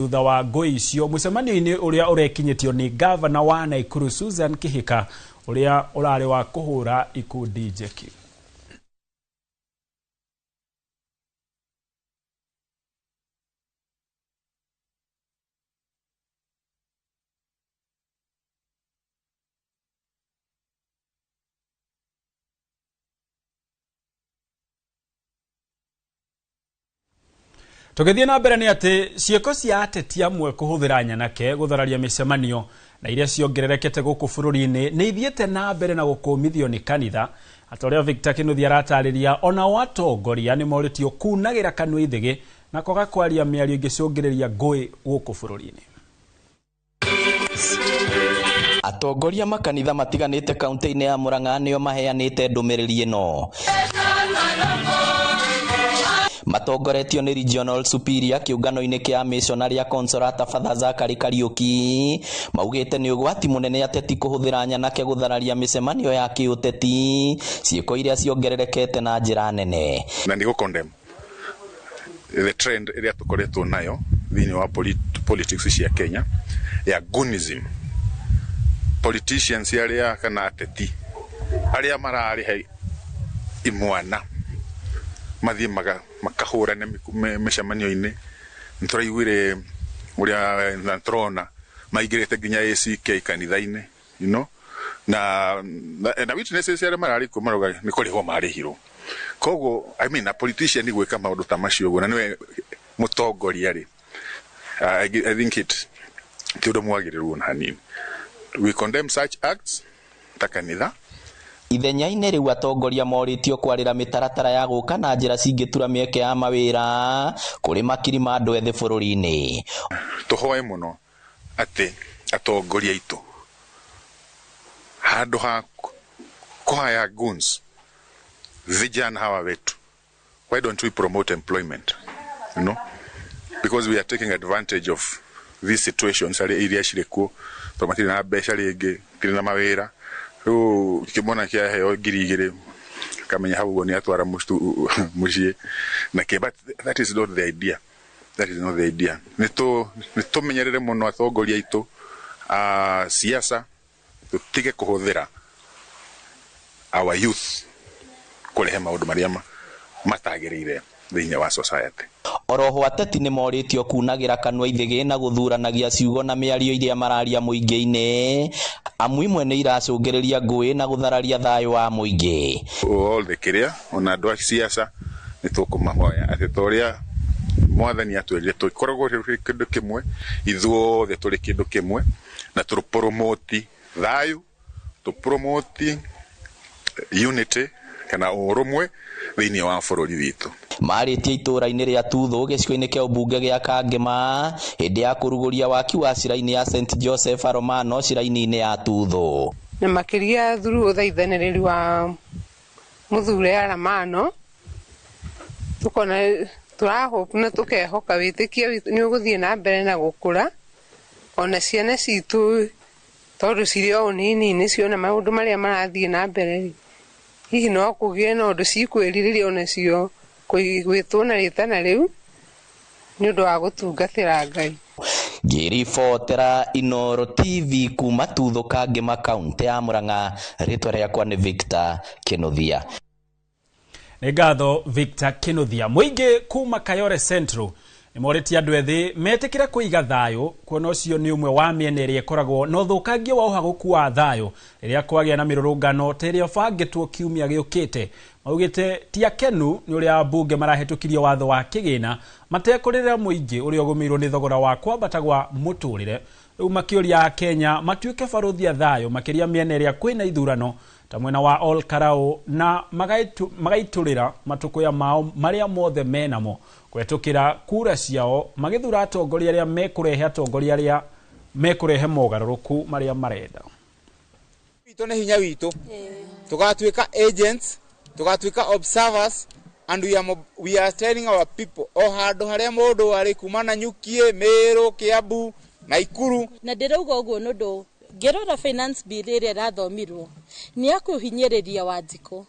Thutha wa ngũĩ icio mũcemanio-inĩ ũrĩa ũrekinyĩtio nĩ gavana wa Naikuru Susan Kihika ũrĩa ũrarĩ wa kũhũra ikundi njeki. Tũgĩthiĩ na mbere nĩ atĩ ciĩko cia ateti amwe kũhũthĩra nyanake gũthararia mĩcemanio na iria ciongererekete gũkũ bũrũri-inĩ nĩ ithiĩte na mbere na gũkũmithio nĩ kanitha. Ata ũrĩa Victor Kĩnuthia aratarĩria, onao atongoria nĩ morĩtio kunagĩra kanua ithĩgĩ na kwaga kwaria mĩario ĩngĩcũngĩrĩria ngũĩ gũkũ bũrũri-inĩ. Atongoria makanitha matiganĩte kaunti-inĩ ya Murang'a nĩo maheanĩte ndũmĩrĩri ĩno. Matongoretio nĩ Regional Superior kĩũngano-inĩ kĩa missionary a Consolata Father Zachary Kariuki maugĩte nĩ ũgwati mũnene ateti kũhũthĩra nyanake gũthararia mĩcemanio ya kĩũteti, ciĩko iria ciongererekete na njĩra nene. Na nĩ gũ-condemn the trend ĩrĩa tũkoretwo nayo thĩinĩ wa politics cia Kenya ya goonism. Politicians arĩa kana ateti arĩa mararĩha imwana mathiĩ makahũrane mĩcemanio-inĩ. Nĩtũraiguire ũrĩa na tũrona maingĩrĩte nginya ACK kanitha-inĩ, you know, na witnesses arĩa mararĩ kuo marauga nĩ kũrĩhwo marĩhirwo. Koguo I mean a politician gwĩka maũndũ ta macio ũguo na nĩwe mũtongoria rĩ, I think it ti ũndũ mwagĩrĩru ona hanini. We condemn such acts ta kanitha. Ithenya-inĩ rĩu atongoria morĩtio kwarĩra mĩtaratara ya gũka na njĩra cingĩtura mĩeke ya mawĩra kũrĩ makiri ma andũ ethĩ bũrũri-inĩ. Tũhoe mũno atĩ atongoria aitũ handũ ha kũhaya goons vijana hawa wetu, why don't we promote employment, you know, because we are taking advantage of these situations arĩa iria cirĩ kuo tondũ matirĩ na mbeca rĩngĩ, matirĩ na mawĩra. Rĩu kĩmwana kĩaheo 2,000 kamenya hau ũguo nĩ atwara mũciĩ na kĩ, but that is not the idea. That is not the idea. Nĩ tũmenyerere mũno atongoria aitũ a siasa, tũtige kũhũthĩra our youth kũrehe maũndũ marĩa matagĩrĩire thĩinĩ wa society. Oroho ateti nĩ morĩtio kunagĩra kanua ithĩgĩ na gũthuranagia ciugo na mĩario iria mararia mũingĩ-inĩ, amu imwe nĩ iracũngĩrĩria ngũĩ na gũthararia thayũ wa mũingĩ. All the kĩrĩa ona andũ a siasa nĩ tũkũmahoya atĩ ta ũrĩa mwathani atwĩrire tũkoragwo tũrĩ kĩndũ kĩmwe, ithuothe tũrĩ kĩndũ kĩmwe, na tũpromote thayũ, tũpromote unity kana ũrũmwe thĩinĩ wa bũrũri witũ. Marĩtie itũũra-inĩ rĩa Tuthũ gĩcigo-inĩ kĩa ũmbunge gĩa Kangema hĩndĩ ya kũrugũria waki wa ciraini ya St Joseph Aromano ciraini-inĩ ya Tuthũ. Na makĩria through ũthaithanĩrĩri wa mũthure Aramano tukona tũrahope na tũkehoka wĩtĩkio witũ nĩ ũgũthiĩ na mbere na gũkũra, ona ciana citũ tondũ cirĩ o nini-inĩ ciona maũndũ marĩa marathiĩ na mbere rĩ, hihi no kũgĩe na ũndũ cikwĩrirĩria onacio gwĩtwo na rĩtana rĩu nĩ ũndũ wa gũtungatĩra Ngai. Ngĩribotera Inooro TV kuma Tuthũ Kangema kaunti ya Murang'a, rĩtwa rĩakwa nĩ Victor Kĩnuthia. Nĩ ngatho Victor Kĩnuthia. Mũingĩ kuma Kayole Central nĩ morĩtie andũ ethĩ metĩkĩre kũiga thayũ, kuona ũcio nĩ ũmwe wa mĩena ĩrĩa ĩkoragwo na ũthũkangia wa ũhagũku wa thayũ rĩrĩa kwagĩa na mĩrũrũngano ta ĩrĩa ĩbangĩtwo kiumia gĩũkĩte. Maugĩte ti akenu nĩ ũrĩa ambunge marahĩtũkirie watho wa kĩgĩna matekũrĩrĩra mũingĩ ũrĩa ũgũmĩirwo nĩ thogora wa kwambata gwa mũtũrĩre. Rĩu makĩũria Akenya matuĩke barũthi a thayũ makĩria mĩena ĩrĩa kwĩna ithurano ta mwena wa Ol Kalou na magaitũrĩra matũkũya mao marĩa mothe menamo kũhetũkĩra kura ciao magĩthura atongoria arĩa mekũrehe atongoria arĩa mekũrehe mogarũrũku marĩa marenda. Witũ nĩ hinya witũ, tũgatuĩka agents, tũgatuĩka observers, and we are telling our people o handũ harĩa mũndũ arĩ kuma Nanyuki, Meru, Kiambu, Naikuru. Na ndĩrauga ũguo nĩ ũndũ ngĩrora finance bill ĩrĩa ĩrathomirwo nĩ ya kũhinyĩrĩria Wanjikũ,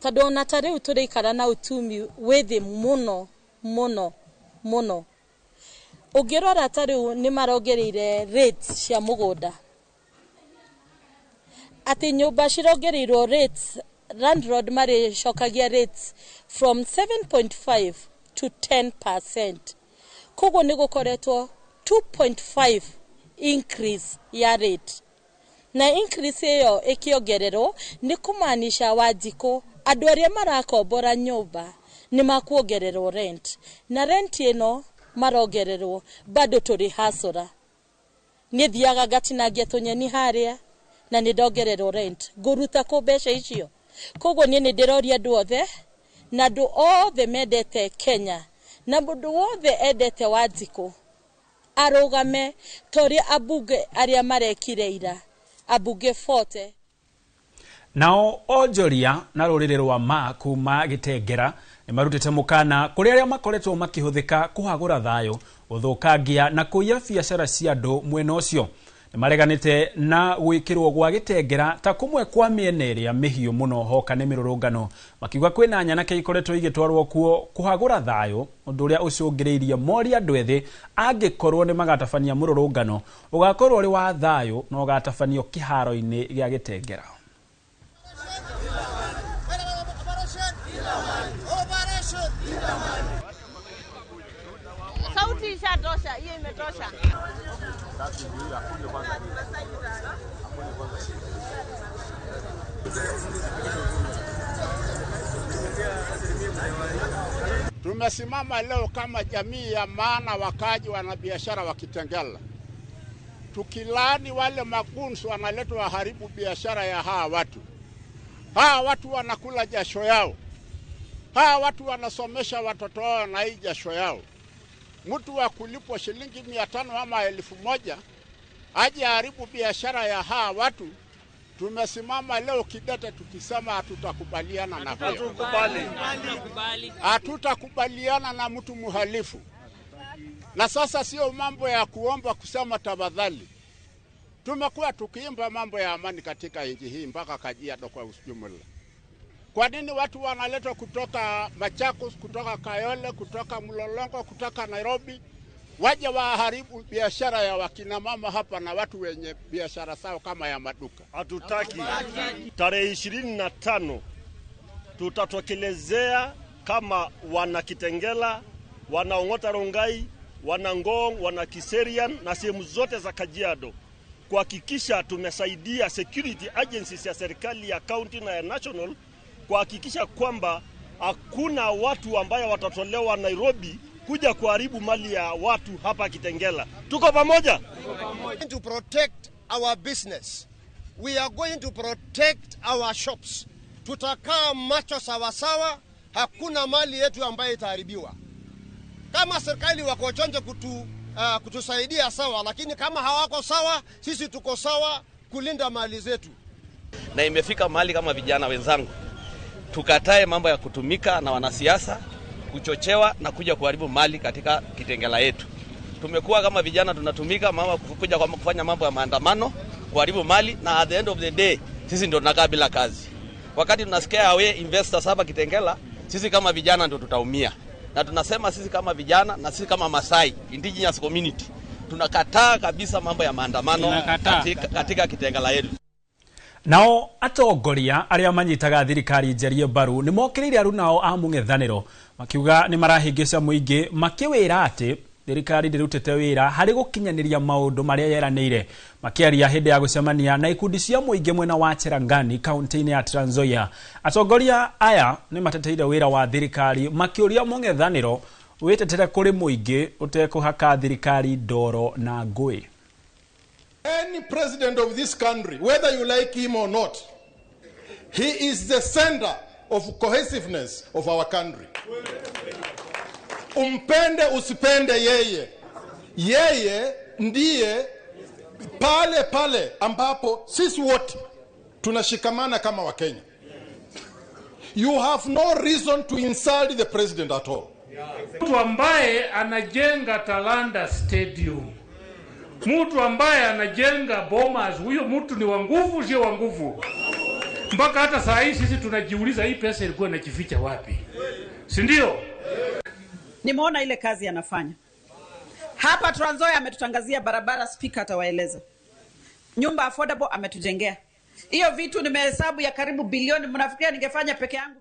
tondũ ona ta rĩu tũraikara na uchumi wĩ thĩ mũno mũno mũno. Ũngĩrora ta rĩu nĩ marongereire rates cia mũgũnda, atĩ nyũmba cirongereirwo rates, landlord marĩcokagia rates from 7.5 to 10%. Koguo nĩ gũkoretwo 2.5 increase ya rate, na increase ĩyo ĩkĩongererwo nĩ kũmaanisha Wanjikũ andũ arĩa marakombora nyũmba nĩ makuongererwo rent, na rent ĩno marongererwo bado tũrĩ hasora. Niĩ thiaga ngatinangia tũnyeni harĩa na nĩ ndongererwo rent, ngũruta kũ mbeca icio? Koguo niĩ nĩ ndĩroria andũ othe na andũ othe mendete Kenya na mũndũ wothe endete Wanjikũ arũgame ta ũrĩa ambunge arĩa marekire ira, ambunge 40. Nao onjoria na rũrĩrĩ rwa ma kuma Gĩtengera nĩ marutĩte mũkana kũrĩ arĩa makoretwo makĩhũthĩka kũhagũra thayũ, gũthũkangia na kũiya biacara cia andũ mwena ũcio. Nĩ mareganĩte na gwĩkĩrwo gwa Gĩtengera ta kũmwe kwa mĩena ĩrĩa mĩhiũ mũno hoka nĩ mĩrũrũngano, makiuga kwĩna nyanake ikoretwo igĩtwarwo kuo kũhagũra thayũ, ũndũ ũrĩa ũcũngĩrĩirie mori andũ ethĩ angĩkorwo nĩ magatabania mũrũrũngano ũgakorwo ũrĩ wa thayũ na ũgatabanio kĩharo-inĩ gĩa Gĩtengera. Sauti ishatosha, hiyo imetosha. Tumesimama leo kama jamii ya maana, wakaji wanabiashara wa Kitengela, tukilani wale magunsu wanaletwa waharibu biashara ya hawa watu. Hawa watu wanakula jasho yao, hawa watu wanasomesha watoto wao na hii jasho yao. Mtu wa kulipwa shilingi 500 ama 1000 aje haribu biashara ya hawa watu. Tumesimama leo kidete tukisema hatutakubaliana na hiyo. Hatutakubaliana na mtu muhalifu. Na sasa sio mambo ya kuomba kusema tafadhali. Tumekuwa tukiimba mambo ya amani katika nchi hii mpaka Kajiado kwa ujumla. Kwa nini watu wanaletwa kutoka Machakos, kutoka Kayole, kutoka Mlolongo, kutoka Nairobi waje waharibu biashara ya wakina mama hapa na watu wenye biashara sawa kama ya maduka? Hatutaki. Tarehe 25 tutatokelezea kama wana Kitengela, wana Ong'ota Rongai, wana Ngong, wana Kiserian na sehemu zote za Kajiado kuhakikisha tumesaidia security agencies ya serikali ya county na ya national kuhakikisha kwamba hakuna watu ambaye watatolewa Nairobi kuja kuharibu mali ya watu hapa Kitengela. Tuko pamoja? To protect our business. We are going to protect our shops. Tutakaa macho sawasawa, hakuna mali yetu ambayo itaharibiwa. Kama serikali wako chonjo kutusaidia sawa, lakini kama hawako sawa, sisi tuko sawa kulinda mali zetu. Na imefika mahali kama vijana wenzangu tukatae mambo ya kutumika na wanasiasa kuchochewa na kuja kuharibu mali katika Kitengela yetu. Tumekuwa kama vijana tunatumika mama kuja kufanya mambo ya maandamano, kuharibu mali, na at the end of the day sisi ndio tunakaa bila kazi. Wakati tunasikia away investors hapa Kitengela, sisi kama vijana ndio tutaumia. Na tunasema sisi kama vijana na sisi kama Masai indigenous community tunakataa kabisa mambo ya maandamano katika Kitengela yetu. Nao atongoria arĩa manyitaga thirikari njerie mbaru nĩ mokĩrĩire arunao a mũng'ethanĩro makiuga nĩ marahĩngĩca mũingĩ makĩwĩra atĩ thirikari ndĩrutĩte wĩra harĩ gũkinyanĩria maũndũ marĩa yeranĩire. Makĩaria hĩndĩ ya gũcemania na ikundi cia mũingĩ mwena wa Cherangani kaunti-inĩ ya Trans Nzoia, atongoria aya nĩ mateteire wĩra wa thirikari makĩũria mũng'ethanĩro wĩtetere kũrĩ mũingĩ ũtekũhaka thirikari ndoro na ngũĩ. Any president of this country, whether you like him or not, he is the center of cohesiveness of our country. Umpende usipende yeye, yeye ndiye pale pale ambapo sisi wote tunashikamana kama Wakenya. You have no reason to insult the president at all. Mtu ambaye anajenga Talanta Stadium, mtu ambaye anajenga Bomas, huyo mtu ni wa nguvu, sio wa nguvu? Mpaka hata saa hii sisi tunajiuliza hii pesa ilikuwa inajificha wapi, si ndio? Nimeona ile kazi anafanya. Hapa Trans Nzoia ametutangazia barabara, spika atawaeleza. Nyumba affordable ametujengea. Hiyo vitu nimehesabu ya karibu bilioni, mnafikiria ningefanya peke yangu?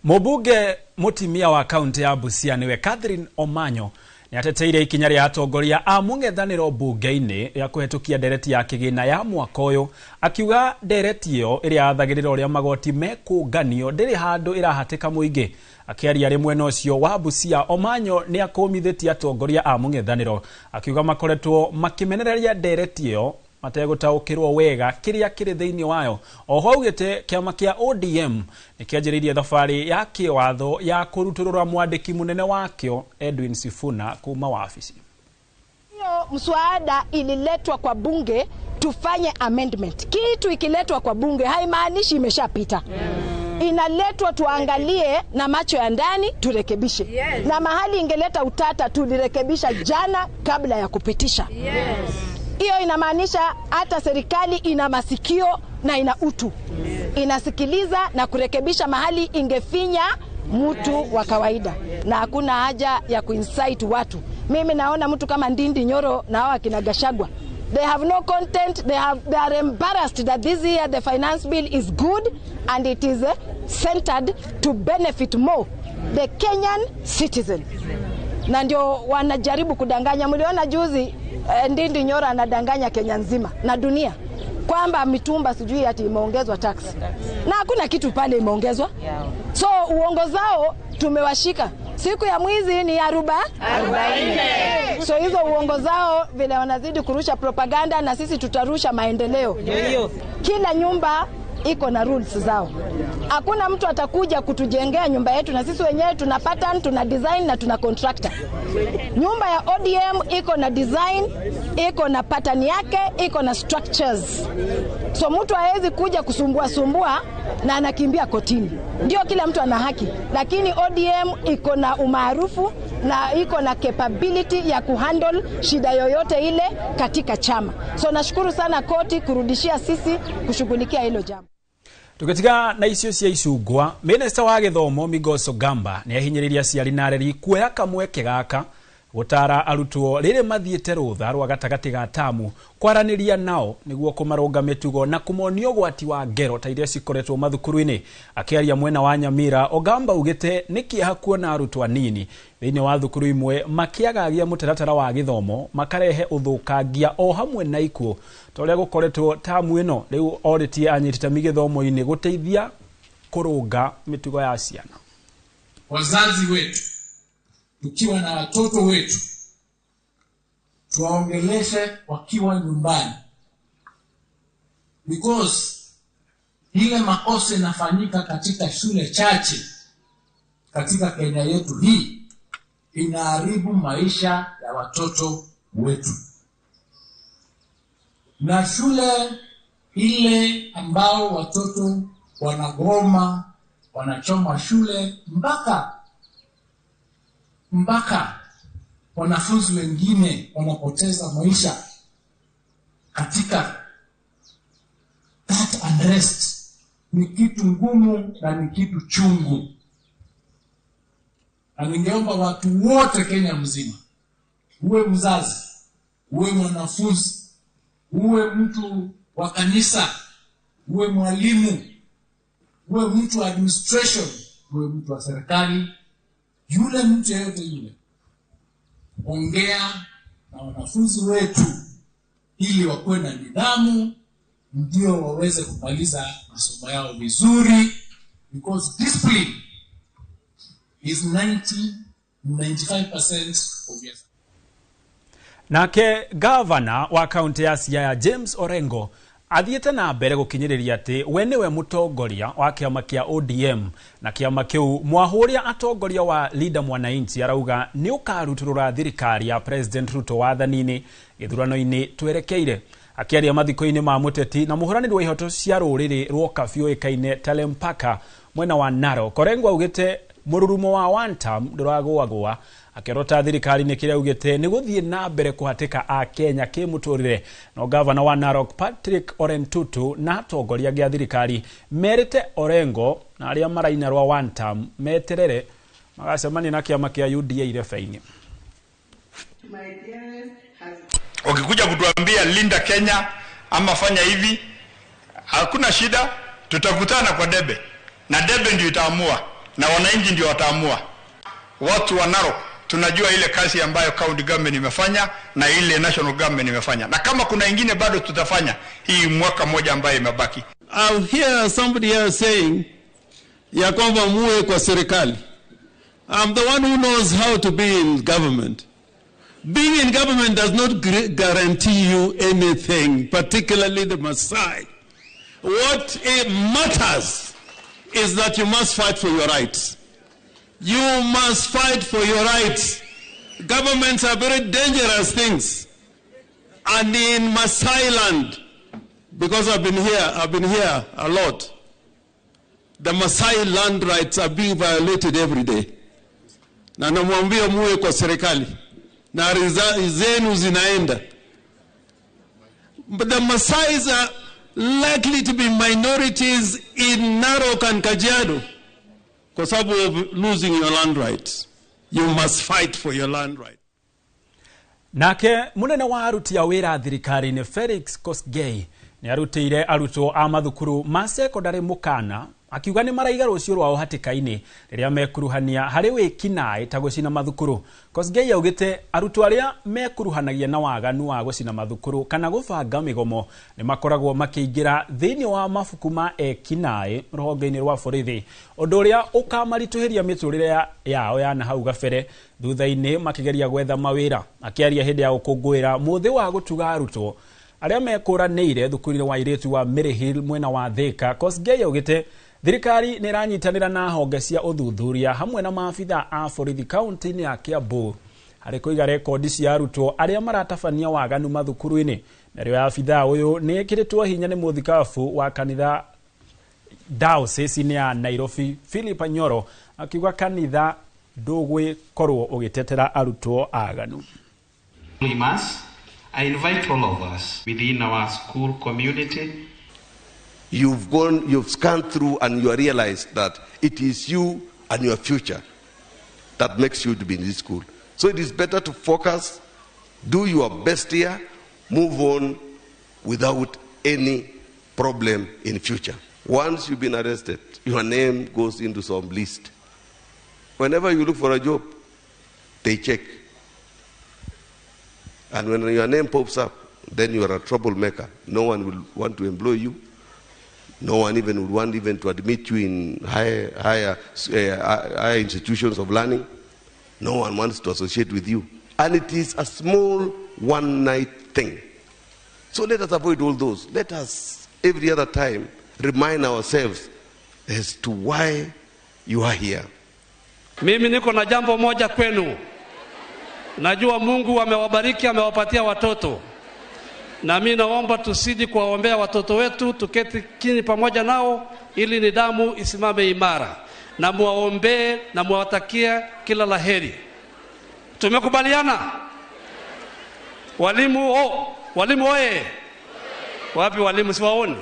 Mũmbunge mũtumia wa kaunti ya Busia nĩwe Catherine Omanyo nĩ ateteire ikinya rĩa atongoria a mũng'ethanĩro mbunge-inĩ rĩa kũhetũkia ndereti ya kĩgĩna ya mwaka ũyũ, akiuga ndereti ĩyo ĩrĩa yathagĩrĩra ũrĩa magoti mekũnganio ndĩrĩ handũ ĩrahatĩka mũingĩ. Akĩaria arĩ mwena ũcio wa Busia, Omanyo nĩ akũmithĩtie atongoria a mũng'ethanĩro akiuga makoretwo makĩmenereria ndereti ĩyo mategũtaũkĩrwo wega kĩrĩa kĩrĩ thĩinĩ wayo. Oho augĩte kĩama kĩa ODM nĩ kĩanjĩrĩirie thabarĩ ya kĩwatho ya kũrutũrũra mwandĩki mũnene wakĩo Edwin Sifuna kuma wabici. Hiyo mswada ililetwa kwa bunge tufanye amendment. Kitu ikiletwa kwa bunge haimaanishi imeshapita. Inaletwa tuangalie na macho ya ndani turekebishe. Yes. Na mahali ingeleta utata tulirekebisha jana kabla ya kupitisha. Hiyo inamaanisha hata serikali ina masikio na ina utu. Inasikiliza na kurekebisha mahali ingefinya mtu wa kawaida. Na hakuna haja ya kuincite watu. Mimi naona mtu kama Ndindi Nyoro na hawa kina Gachagua, they have no content, they are embarrassed that this year the finance bill is good and it is centered to benefit more the Kenyan citizen. Na ndio wanajaribu kudanganya. Mliona juzi Ndindi Nyoro anadanganya Kenya nzima na dunia kwamba mitumba sijui ati imeongezwa tax. Na hakuna kitu pale imeongezwa. So uongo zao tumewashika. Siku ya mwizi ni 40. So hizo uongo zao vile wanazidi kurusha propaganda, na sisi tutarusha maendeleo. Kila nyumba iko na rules zao. Hakuna mtu atakuja kutujengea nyumba yetu, na sisi wenyewe tuna pattern, tuna design na tuna contractor. Nyumba ya ODM iko na design, iko na pattern yake, iko na structures. So mtu hawezi kuja kusumbua sumbua na anakimbia kotini. Ndio kila mtu ana haki, lakini ODM iko na umaarufu na iko na capability ya kuhandle shida yoyote ile katika chama. So nashukuru sana koti kurudishia sisi kushughulikia hilo jambo. Tugitiga na icio cia icungwa, Minista wa gĩthomo Migoso Gamba nĩ ahinyĩrĩria aciari na areri kuoya kamweke gaka gũtara arutwo rĩrĩ mathiĩte rũtha rwa gatagatĩ ga tamu kwaranĩria nao nĩguo kũmarũnga mĩtugo na kũmonia ũgwati wa ngero ta iria cikoretwo mathukuru-inĩ. Akĩaria mwena wa Nyamira, Ogamba augĩte nĩ kĩeha kuona arutwo anini thĩinĩ wa thukuru imwe makĩagagia mũtaratara wa gĩthomo makarehe ũthũkangia o hamwe na ikuũ ta ũrĩa gũkoretwo tamu ĩno. Rĩu orĩtie anyiti itemi gĩthomo-inĩ gũteithia kũrũnga mĩtugo ya ciana. Wazazi wetu tukiwa na watoto wetu tuwaongeleshe wakiwa nyumbani, because ile makosa inafanyika katika shule chache katika Kenya yetu hii inaharibu maisha ya watoto wetu. Na shule ile ambao watoto wanagoma, wanachoma shule, mpaka wanafunzi wengine wanapoteza maisha katika that unrest, ni kitu ngumu na ni kitu chungu. Na ningeomba watu wote Kenya mzima, uwe mzazi, uwe mwanafunzi, uwe mtu wa kanisa, uwe mwalimu, uwe mtu wa administration, uwe mtu wa serikali, yule mtu yeyote yule, ongea na wanafunzi wetu ili wakuwe na nidhamu, ndio waweze kumaliza masomo yao vizuri, because discipline is 90-95% of yes. Nake gavana wa kaunti ya Siaya James Orengo athiĩte na mbere gũkinyĩrĩria atĩ we nĩwe mũtongoria wa kĩama kĩa ODM na kĩama kĩu mwahũrĩa atongoria wa Linda Mwananchi arauga nĩ ũkarutũrũra thirikari ya President Ruto wathani-inĩ gĩthurano-inĩ twerekeire. Akĩaria mathiko-inĩ ma mũteti na mũhũranĩri wa ihoto cia rũrĩrĩ rwoka biũĩkaine Talempaka mwena wa Narok, Orengo augĩte mũrurumo wa one term ndũragũagũa, akĩrota thirikari nĩ kĩrĩa augĩte nĩ gũthiĩ na mbere kũhatĩka a Kenya kĩmũtũrĩre. No gavana wa Narok Patrick Orentutu na atongoria angĩ a thirikari merĩte Orengo na arĩa maraina rwa one term meterere magacemania na kĩama kĩa UDA irebe-inĩ. Ukikuja kutuambia linda Kenya ama fanya hivi, hakuna shida, tutakutana kwa debe, na debe ndio itaamua na wananchi ndio wataamua. Watu wa Narok tunajua ile kazi ambayo county government imefanya na ile national government imefanya, na kama kuna ingine bado tutafanya hii mwaka mmoja ambayo imebaki. I hear somebody here saying ya kwamba muwe kwa serikali. I'm the one who knows how to be in government. Being in government does not guarantee you anything, particularly the Maasai. What it matters is that you must fight for your rights. You must fight for your rights. Governments are very dangerous things. And in Maasai land, because I've been here a lot, the Maasai land rights are being violated every day. Na namwambia muwe kwa serikali, na zenu zinaenda. But the Maasais are likely to be minorities in Narok and Kajiado because of losing your land rights. You must fight for your land rights. Nake munene wa aruti a wĩra thirikari-inĩ Felix Kosgei nĩ arutĩire arutwo a mathukuru ma sekondari mũkana akiuga nĩ maraiga rũciũ rwao hatĩka-inĩ rĩrĩa mekuruhania harĩ wĩkinaĩ ta gũcina mathukuru. Kosgei augĩte arutwo arĩa mekuruhanagia na waganu wa gũcina mathukuru kana gũbanga mĩgomo nĩ makoragwo makĩingĩra thĩinĩ wa mabuku ma ekinaĩ rũhonge-inĩ rwa borithi, ũndũ ũrĩa ũkamaritũhĩria mĩtũrĩre yao ya nahau gabere thutha-inĩ makĩgeria gwetha mawĩra. Akĩaria hĩndĩ ya gũkũngũĩra mũthĩ wa gũtuga arutwo arĩa mekũranĩire thukuru-inĩ wa airĩtu wa Maryhill mwena wa Thika, Kosgei augĩte thirikari nĩ ĩranyitanĩra na honge cia ũthuthuria hamwe na maabitha a borithi kaunti-inĩ ya Kiambu harĩ kũiga rekondi cia arutwo arĩa maratabania waganu mathukuru-inĩ. Mĩario ya abithaa ũyũ nĩ ĩkĩrĩtwo hinya nĩ mũthikabu wa kanitha diocese ya Nairobi Philip Anyoro akiuga kanitha ndũgwĩkorwo ũgĩtetera arutwo aganu. I invite all of us within our school community. You've scanned through and you realized that it is you and your future that makes you to be in this school. So it is better to focus, do your best here, move on without any problem in future. Once you've been arrested, your name goes into some list. Whenever you look for a job, they check. And when your name pops up, then you are a troublemaker. No one will want to employ you. No one even would want even to admit you in higher institutions of learning. No one wants to associate with you. And it is a small one-night thing. So let us avoid all those. Let us, every other time, remind ourselves as to why you are here. Mimi niko na jambo moja kwenu. Najua Mungu amewabariki, amewapatia watoto. Na mimi naomba tusidi kuwaombea watoto wetu, tuketi chini pamoja nao ili nidhamu isimame imara. Na muwaombee na muwatakie kila laheri. Tumekubaliana? Walimu oye. Wapi walimu siwaoni?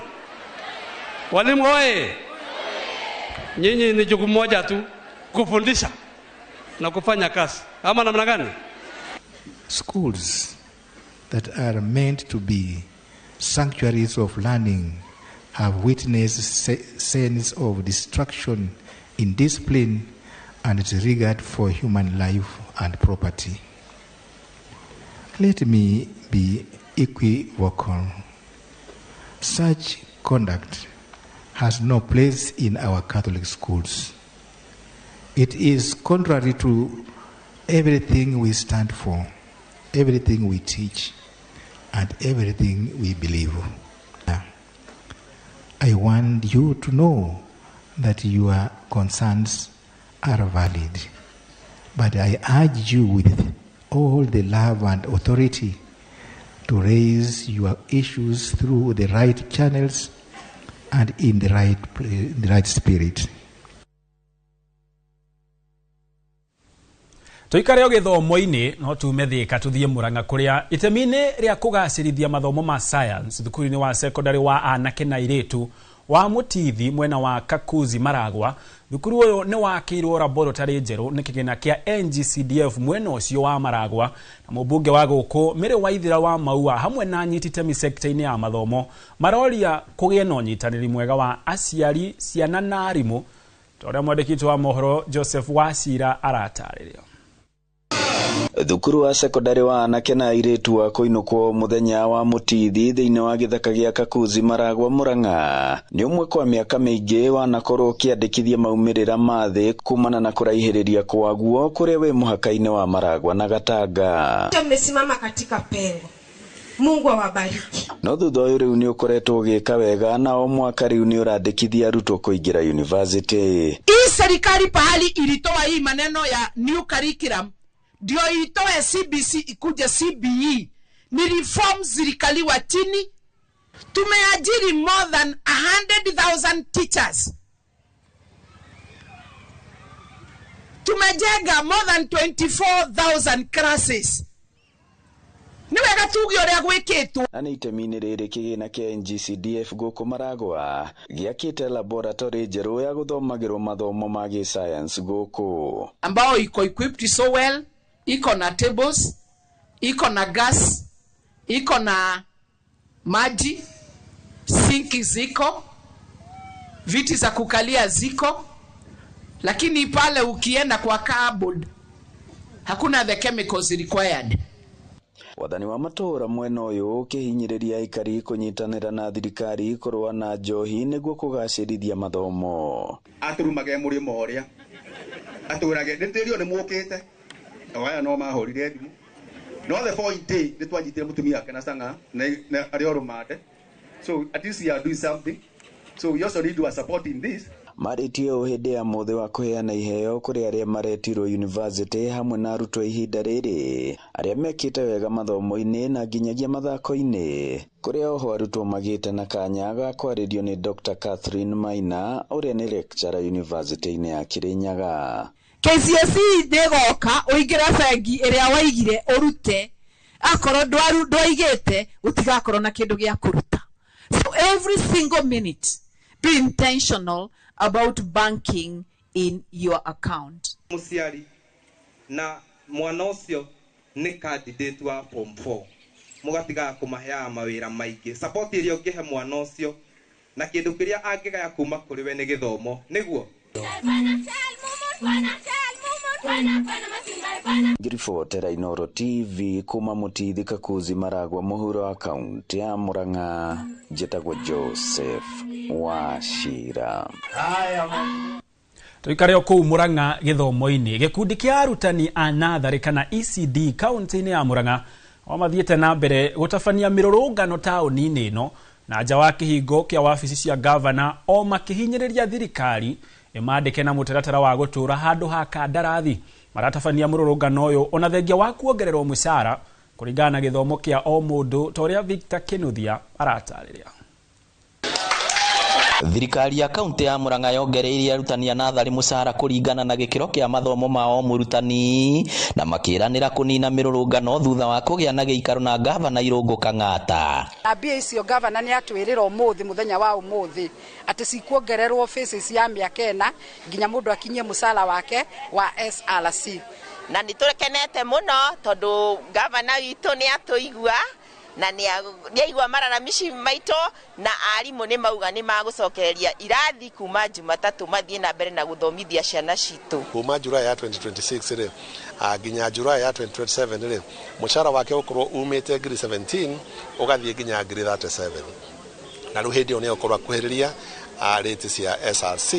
Walimu oye. Nyinyi ni jukumu moja tu, kufundisha na kufanya kazi. Ama namna gani? Schools that are meant to be sanctuaries of learning have witnessed scenes of destruction, indiscipline, and disregard for human life and property. Let me be equivocal. Such conduct has no place in our Catholic schools. It is contrary to everything we stand for, everything we teach, and everything we believe. I want you to know that your concerns are valid, but I urge you with all the love and authority to raise your issues through the right channels and in the right spirit. Tuikare o gĩthomo-inĩ no tume Thika tuthiĩ Murang'a kũrĩa itemi-inĩ rĩa kũgacĩrithia mathomo ma science thukuru-inĩ wa secondary wa anake na airĩtu wa Mutithi mwena wa Kakuzi Maragwa. Thukuru ũyũ nĩ wakĩirwo laboratory njerũ nĩ kĩgĩna kĩa NGCDF mwena ũcio wa Maragwa, na mũmbunge wa gũkũ Mary Waithira wa Maua hamwe na anyiti itemi sekta-inĩ ya mathomo maroria kũgĩe na ũnyitanĩri mwega wa aciari, ciana na arimũ, ta ũrĩa mwandĩki wa mohoro Joseph Wachira aratarĩria. Thukuru wa sekondari wa anake na airĩtu wa kũinũkwo mũthenya wa Mutithi thĩinĩ wa gĩthaka gĩa Kakuzi Maragwa Murang'a nĩ ũmwe kwa mĩaka mĩingĩ wanakorwo ũkĩandĩkithia maumĩrĩra ma thĩ kumana na kũraihĩrĩria kwaguo kũrĩa wĩ mũhaka-inĩ wa Maragwa na Gatanga. Mmesimama katika pengo. Mungu awabariki. No thutha ũyũ rĩu nĩ ũkoretwo ũgĩka wega na o mwaka rĩu nĩ ũrandĩkithia arutwo kũingĩra university. Hii serikali pahali ilitoa hii maneno ya new curriculum ndio itoe CBC ikuje CBE. Ni reforms zilikaliwa chini. Tumeajiri more than 100,000 teachers. Tumejenga more than 24,000 classes. Ni wega tuge uria gwikitwo. Na nĩ itemi-inĩ rĩrĩ kĩgĩna kĩa NGCDF gũkũ Maragwa gĩakĩte laboratory njerũ ya gũthomagĩrwo mathomo ma gĩscience gũkũ, ambao iko equipped so well, iko na tables, iko na gas, iko na maji, sinki ziko, viti za kukalia ziko, lakini pale ukienda kwa cupboard hakuna the chemicals required. Wathani wa matũũra mwena ũyũ ũkĩhinyĩrĩria aikari kũnyitanĩra na thirikari kũrũa na njohi nĩguo kũgacĩrithia mathomo. Atũrumage mũrĩmo ũrĩa atũrage nĩtĩrio nĩ mũkĩte aya no mahũrire thimũ no the point day nĩ twanyitire mũtumia wake na sanga na arĩ o rũmande, so at least we are doing something, so we also need to support in this. Marĩtie ũũ hĩndĩ ya mũthĩ wa kũheana iheo kũrĩ arĩa maretirwo university hamwe na arutwo ihinda rĩrĩ arĩa mekĩte wega mathomo-inĩ na nginyagia mathako-inĩ, kũrĩa oho arutwo magĩte na kanya ga kwarĩrio nĩ Dr. Catherine Maina ũrĩa nĩ lecturer university-inĩ ya Kirinyaga. KCSE nĩgoka ũingĩre bengi ĩrĩa waigire ũrute, akorwo ndwaigĩte ũtigakorwo na kĩndũ gĩa kũruta. So every single minute be intentional about banking in your account. Mũciari na mwana ũcio nĩ candidate wa form 4 mũgatigaga kũmaheaga mawĩra maingĩ. Support ĩrĩa ũngĩhe mwana ũcio na kĩndũ kĩrĩa angĩgaya kuma kũrĩ we nĩ gĩthomo nĩguo. Ngiribotera Inooro TV kuma Mutithi Kakuzi Maragwa mũhuro wa kaunti ya Murang'a, njĩtagwo Joseph Wachira. Tuikare kũu Murang'a gĩthomo-inĩ, gĩkundi kĩa arutani a natharĩ kana ECD kaunti-inĩ ya Murang'a o mathiĩte na mbere gũtabania mĩrũrũngano taũni-inĩ ĩno na nja wa kĩhingo kĩa wabici cia gavana o makĩhinyĩrĩria thirikari ĩmandĩke na mũtaratara wa gũtũũra handũ ha kandarathi. Maratabania mũrũrũngano ũyũ ona thengia wa kuongererwo mũcara kũringana na gĩthomo kĩa o mũndũ, ta ũrĩa Victor Kinuthia aratarĩria. Thirikari ya kaunti ya Murang'a yongereirie arutani a natharĩ mũcara kũringana na gĩkĩro kĩa mathomo ma o mũrutani na makĩranĩra kũnina mĩrũrũngano thutha wa kũgĩa na gĩikaro na gavana Irũngũ Kang'ata. Na mbia icio gavana nĩ atwĩrĩra ũmũthĩ mũthenya wa ũmũthĩ atĩ cikuongererwo phases ya mĩaka ĩna nginya mũndũ akinyie mũcara wake wa SRC. Na nĩ tũkenete mũno tondũ gavana witũ nĩ atũigua na nĩaigua mararamici maitũ, na arimũ nĩ mauga nĩ magũcokereria irathi kuma Jumatatũ mathiĩ na mbere na gũthomithia ciana citũ. Kuma July ya 2026 rĩ nginya July ya 2027 rĩ mũcara wake ũkorwo umĩte ngiri 17 ũgathiĩ nginya ngiri 37, na rĩu hĩndĩ ĩyo nĩ ũkorwo akuhĩrĩria rate cia SRC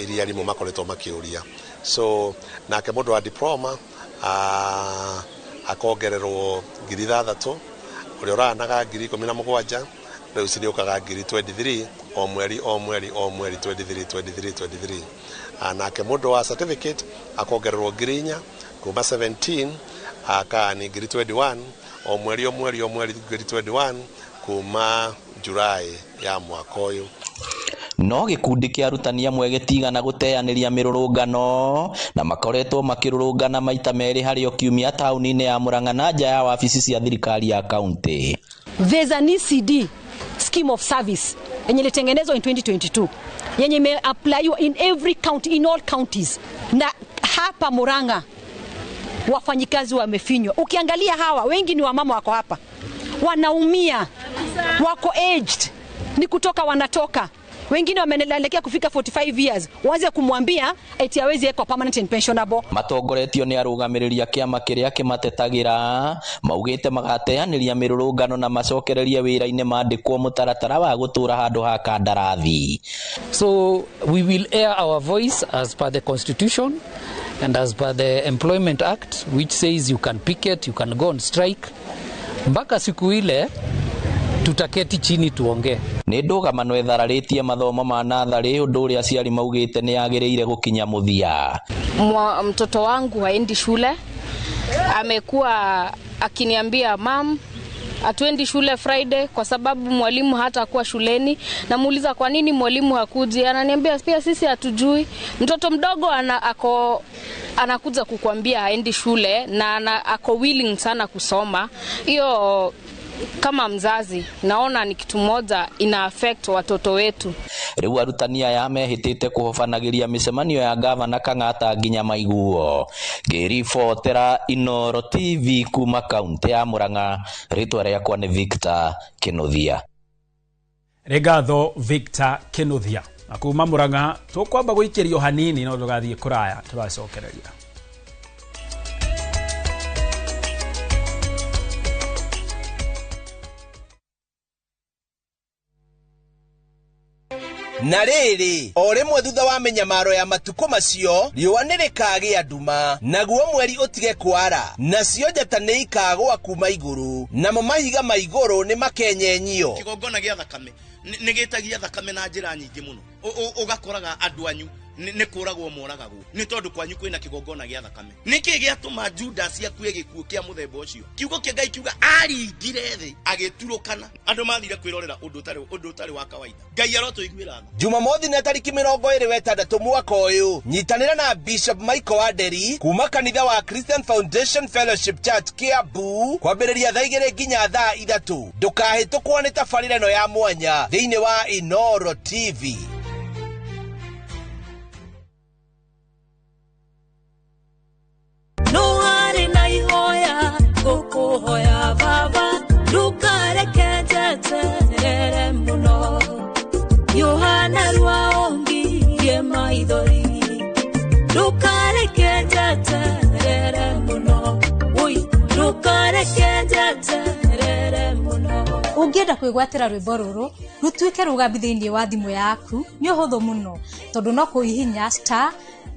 iria arimũ makoretwo makĩũria. So nake mũndũ wa diploma akongererwo ngiri 6, ũrĩa ũranaga ngiri 17 rĩu cirĩũkaga ngiri 23 o mweri o mweri o mweri 23 23 23. Nake mũndũ wa certificate akongererwo ngiri 4 kuma 17 aka ni ngiri 21 o mweri o mweri o mweri ngiri 21 kuma July ya mwaka ũyũ. No gĩkundi kĩa arutani amwe gĩtigana gũteanĩria mĩrũrũngano na makoretwo makĩrũrũngana maita merĩ harĩ o kiumia taũni-inĩ ya Murang'a na nja ya wabici cia thirikari ya kaunti. There's an ECD scheme of service. yenye ilitengenezwa in 2022 yenye imeapplywa in every county, in all counties, na hapa Murang'a wafanyikazi wamefinywa. Ukiangalia hawa wengi ni wamama wako hapa, wanaumia, wako aged, ni kutoka wanatoka, wengine wameelekea kufika 45 years, waanze kumwambia eti hawezi ekwa permanent and pensionable. Matongoretio nĩ arũgamĩrĩri a kĩama kĩrĩa kĩmatetagĩra maugĩte magateanĩria mĩrũrũngano na macokererie wĩra-inĩ mandĩkwo mũtaratara wa gũtũra handũ ha kandarathi. So we will air our voice as per the constitution and as per the Employment Act, which says you can picket, you can go on strike mpaka siku ile tutaketi chini tuongee. Nĩ ndũgamano ĩthararĩtie mathomo ma natharĩ, ũndũ ũrĩa aciari maugĩte nĩ yagĩrĩire gũkinya mũthia. Mtoto wangu haendi shule, amekuwa akiniambia mam, hatuendi shule Friday kwa sababu mwalimu hatakuwa shuleni. Namuuliza kwa nini mwalimu hakuji, ananiambia pia sisi hatujui. Mtoto mdogo anakuja kukuambia haendi shule na ako willing sana kusoma. Hiyo kama mzazi naona ni kitu moja ina affect watoto wetu. Riu arutani aya mehitite kuhobanagiria micemanio ya gavana Kang'ata nginya maiguo. Ngĩribotera Inooro TV kuma kaunti ya Murang'a, rĩtwa rĩakwa nĩ Victor Kinuthia. Nĩ Victor Kinuthia. Na kuma Murang'a tũkwamba gũikĩrio hanini no ndũgathiĩ kũraya, tũracokereria. Na rĩrĩ o rĩmwe thutha wa mĩnyamaro ya matukũ macio, riũa nĩ rĩkagĩa nduma, naguo mweri ũtige kwara, nacio njata nĩ ikagũa kuma igũrũ, namo mahiga ma igũrũ nĩ makenyenyio. Kĩgongona gĩa thakame nĩ gĩtagia thakame na njĩra nyingĩ mũno, ũgakoraga andũ anyu nĩ kũragwo moragagwo nĩ tondũ kwanyu kwĩna kĩgongona gĩa thakame. Nĩkĩ gĩatũma Judas akue gĩkuũ kĩa mũthemba ũcio? Kiugo kĩa Ngai kiuga aringire thĩ agĩturũkana. Andũ mathire kwĩrorera ũndũ ũtarĩ wa kawaida. Ngai arotũiguĩra tha. Jumamothi na tariki 26 mwaka ũyũ, nyitanĩra na Bishop Michael Wanderi kuma kanitha wa Christian Foundation Fellowship Church Kiambu kwambĩrĩria thaa 2 nginya thaa 3. Ndũkahĩtũkwo nĩ tabarĩra ĩno ya mwanya thĩinĩ wa Inooro TV. Kuhoya baba ndukareke njeterere muno, Yohana rwaongirie maithori, ndukareke njeterere muno, oi ndukareke njeterere muno. Ũngĩenda kwĩgwatĩra rwĩmbo rũrũ rũtuĩke rũgambi thĩinĩ wa thimũ yaku nĩ ũhũthũ mũno, tondũ no kũhihinya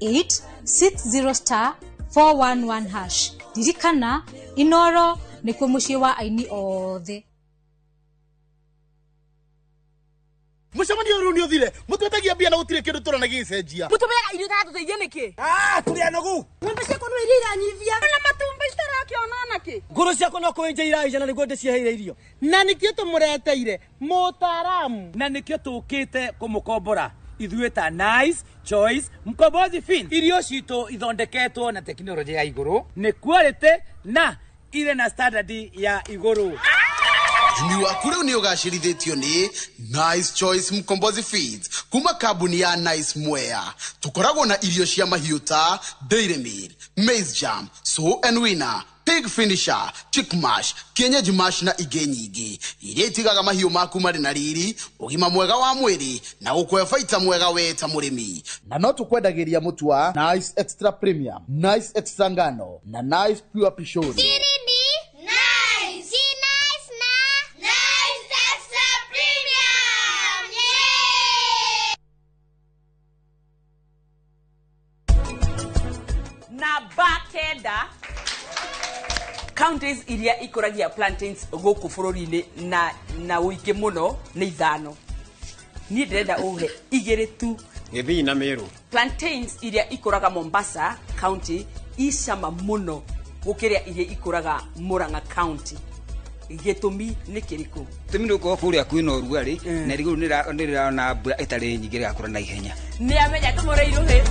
*860 *411#. Ririkana Inooro nĩkuo mũciĩ wa aini othe. Mũcemanio rĩu nĩ ũthire, mũtwetagia mbia na gũtirĩ kĩndũ tũrona gĩgĩcenjia. Mũtũmĩraga irio itaratũteithia nĩkĩ? Tũrĩ anogu. Ng'ombe ciakwa no iria iranyivia. Na matumbĩ itarakĩona nakĩ? Ngũrũ ciakwa no kũenja iraija na nĩguo ndĩciheire irio. Na nĩkĩo tũmũreteire mũtaaramu. Na nĩkĩo tũkĩte kũmũkombora ithuĩ ta Nice Choice Mkombozi Feed. Irio citũ ithondeketwo na tekinoronjĩ ya igũrũ, nĩ quality na ire na standard ya igũrũ. Ũrĩmi waku rĩu nĩ ũgacĩrithĩtio nĩ Nice Choice Mkombozi Feeds kuma kambuni ya Nice Mwea. Tũkoragwo na irio cia mahiũ ta Dairy Meal, Maize Jam, Sow and Winner, Pig Finisher, Chick Mash, Kienyeji Mash na ingĩ nyingĩ iria itigaga mahiũ maku marĩ na riri, ũgima mwega wa mwĩrĩ na gũkũhe baita mwega we ta mũrĩmi. Na no tũkwendagĩria mũtu wa Nice Extra Premium, Nice Extra Ngano na Nice Pure Pishori. Namba 9 counties iria ikũragia plantains gũkũ bũrũri-inĩ na ũingĩ mũno nĩ 5. Niĩ ndĩrenda ũhe 2 tu. Gĩthii na Meru. Plantains iria ikũraga Mombasa county icama mũno gũkĩra iria ikũraga Murang'a county. Gĩtũmi nĩ kĩrĩkũ? Gĩtũmi nĩ gũkorwo kũrĩa kwĩna ũrugarĩ na irigũ nĩ rĩrona mbura ĩtarĩ nyingĩ rĩgakũra na ihenya. Nĩ amenya tũmũre irũhĩ.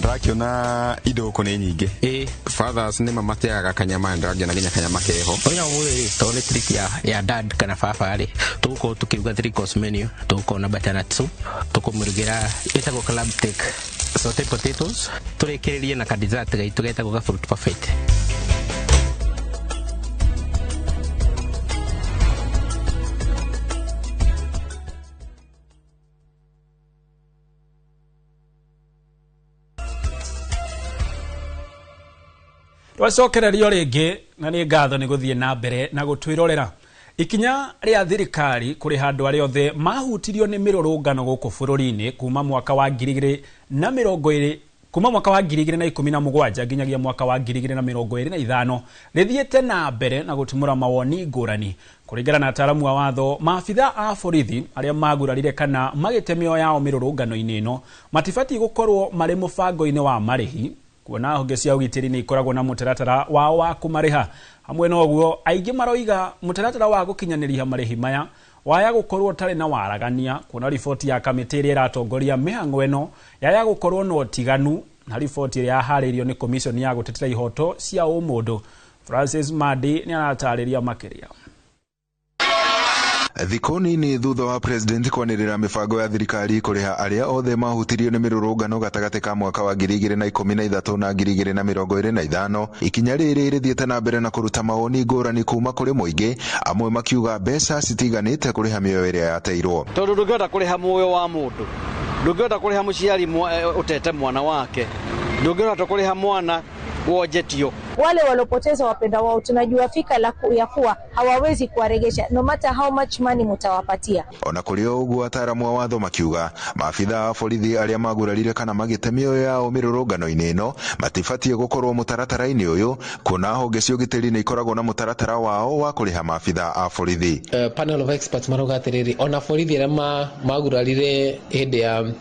Ndĩrakĩona indo gũkũ nĩ nyingĩ. Fathers nĩ mamateaga kanyama, ndĩrakĩona nginya kanyama keho. Mũthenya wa ũmũthĩ rĩ, tondũ nĩ treat ya dad kana baba rĩ, tũgũkorwo tũkĩruga three course menu. Tũgũkorwo na butternut soup, tũkũmũrugĩra ĩtagwo club steak, sauté potatoes, tũrĩkĩrĩrie na ka dessert gaitũ getagwo ga fruit parfait. Twacokererio rĩngĩ na nĩ ngatho nĩ gũthiĩ na mbere na gũtwĩrorera. Ikinya rĩa thirikari kũrĩha andũ arĩa othe mahutirio nĩ mĩrũrũngano gũkũ bũrũri-inĩ kuma mwaka wa 2020, kuma mwaka wa 2017 nginyagia mwaka wa 2025 rĩthiĩte na mbere na gũtumũra mawoni ngũrani. Kũringana na ataaramu a watho, maabitha a borithi arĩa magurarire kana magĩte mĩoyo yao mĩrũrũngano-inĩ ĩno matibatiĩ gũkorwo marĩ mũbango-inĩ wa marĩhi, kuona honge cia ũgitĩri nĩ ikoragwo na mũtaratara wao wa kũmarĩha. Hamwe na ũguo, aingĩ maroiga mũtaratara wa gũkinyanĩria marĩhi maya waya gũkorwo ũtarĩ na waragania, kuona riboti ya kamĩtĩ ĩrĩa ĩratongoria mĩhang'o ĩno yaya gũkorwo na ũtiganu na riboti ĩrĩa yaharĩirio nĩ komiconi ya gũtetera ihoto cia ũmũndũ. Francis Madi nĩ aratarĩria makĩria. Thikũ nini thutha wa president kwanĩrĩra mĩbango ya thirikari kũrĩha arĩa othe mahutirio nĩ mĩrũrũngano gatagatĩ ka mwaka wa 2013 na 2025, ikinya rĩrĩ rĩthiĩte na mbere na kũruta mawoni ngũrani kuma kũrĩ mũingĩ, amwe makiuga mbeca citiganĩte kũrĩha mĩoyo ĩrĩa yateirwo. Tondũ ndũngĩhota kũrĩha muoyo wa mũndũ, ndũngĩhota kũrĩha mũciari ũtete mwana wake, ndũngĩhota kũrĩha mwana wonjetio. Wale walopoteza wapenda wao tunajua fika ya kuwa hawawezi kuwaregesha no matter how much money mutawapatia. Ona kũrĩ o ũguo, ataaramu a watho makiuga maabitha a borithi arĩa magurarire kana magĩte mĩoyo yao mĩrũrũngano-inĩ ĩno matibatiĩ gũkorwo mũtaratara-inĩ ũyũ, kuona honge cia ũgitĩri nĩ ikoragwo na mũtaratara wao wa kũrĩha maabitha a borithi. Panel of experts marauga atĩrĩrĩ, ona borithi arĩa magurarire hĩndĩ